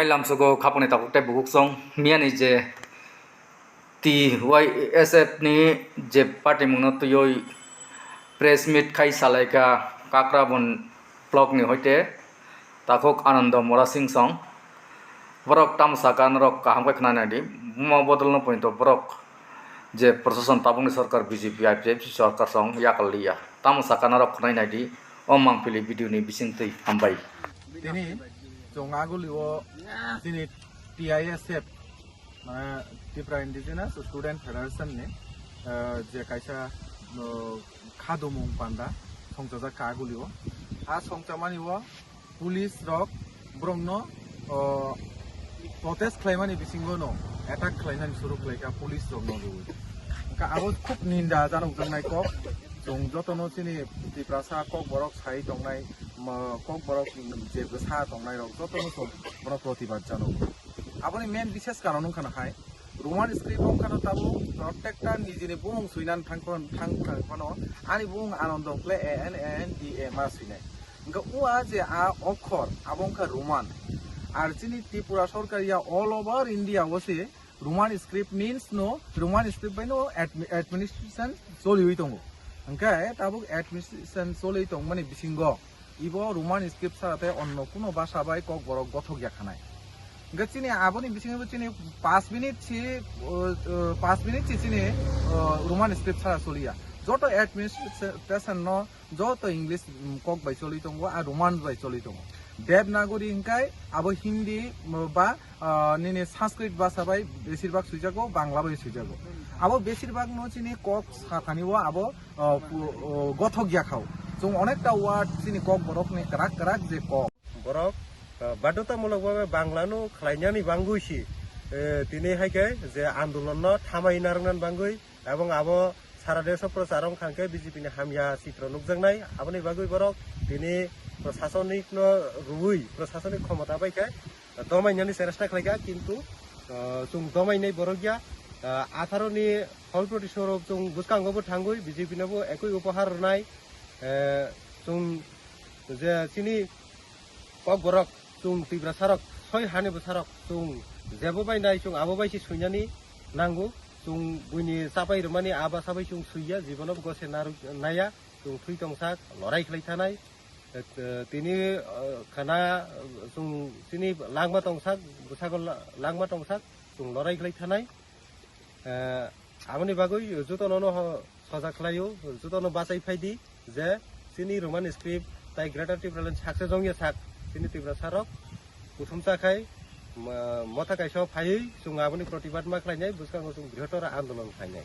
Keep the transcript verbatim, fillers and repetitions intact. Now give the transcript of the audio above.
Lamsogo khapangni takhuk tei bukhuk song miyani je T Y S F ni je party mungno twiwi press meet khai salaikha Kakrabon block ni hoite takhuk Anando Mora Singh song. Borok tamo saka norok kaham khe khna naidi, buma bodol no poito borok je prosason tabukni sorkar B J P I P F T sorkar song yakal liya. Tamo saka norok khwnai naidi o mangpili video ni bisingtwi. Hambai. Tini chwng aguli o chini T I S F, mane Tripura Indigenous Student Federation ni, eh, je kaisa, oh, khadumung panda songchajak kha aguli o. A songchamani o police rok borokno, oh, protest khlaimani bisingo no attack khlainani suru khlaikha police rokno rwi. Hwnkha abo khub ninda janokjaknai kok. Chwng jotono chini Tiprasa kok borok sai tongnai, ma, kok borok je bwsa tongnai rok jotono chwng bono protibad jano. Aboni main bises karon wngkha na hai, Roman script wngkha no tabuk protector nijini bumung suinan thang thang phano ani bumung Anando wngkhle A N A N D A ma suinai. Hwnkhe ua je a okhor abo wngkha Roman. Ar chini Tripura sorkar ya all over India o se Roman script means no, Roman script bai no admi-, administration choliwi tongo. Hwnkhe tabuk administration choliwi tongmani bisingo ibo Roman script sara tei onno kuno basa bai kokborok gothok ya khanai. Hwnkhe chini aboni bisingo chini pash minute si, uh, uh, pash minute si chini, uh, Roman script sara choliya. Joto administration no joto English, mm, kok bai choli tongo, a Roman bai choli tongo. Devanagari hwnkhe abo Hindi, mm, ba, ah, nini Sanskrit bhasha bai besir bhag suijago, Bangla bai suijago. Abo besir bhag no chini kok sathani o abo, ah, pu-, oh, gothok ya khao. Chwng onekta word chini kok borok ni kwrak kwrak je kok. Borok, ah, badhotamulok bhabe Bangla no khlainani bangwi si, eh, tini hai khe je andolon no thamai narwknani bangwi, ebong abo sara desh o prochar wngkha hwnkhe B J P ni hamya chitro nukjaknai, aboni bagwi borok tini prosasonik no rwui prosasonik khomota bai khe domainani chesta khlaikha, kintu, ah, chwng domainai borok ya, ah, atharo ni hol proti sorok chwng bwskango bo thangwi B J P no bo ekoi upohar rwnai, eh, chwng je chini Kokborok, chwng Tiprasarok, soi hani bwsarok, chwng jebo bai nai, chwng abo bai se suinani nango. Chwng buini chapai rwmani a bwsa bai chwng suiya, jibono bo gose narwk naiya, chwng thwi tongsak, lorai khlai thanai. Eh, tini, eh, khana, eh, chwng chini langma tongsak, bwsago la-, langma tongsak, chwng lorai khlai thanai. Eh, aboni bagwi jotono no ho-, soja khlaio, jotono bachai phai di je chini Roman script tai Greater Tipraland success wngya sak chini Tiprasarok kuthumsa khai, ma-, motha kaisa phaiwi chwng aboni protibad ma khlainai, bwskango chwng brihottor andolon khlainai.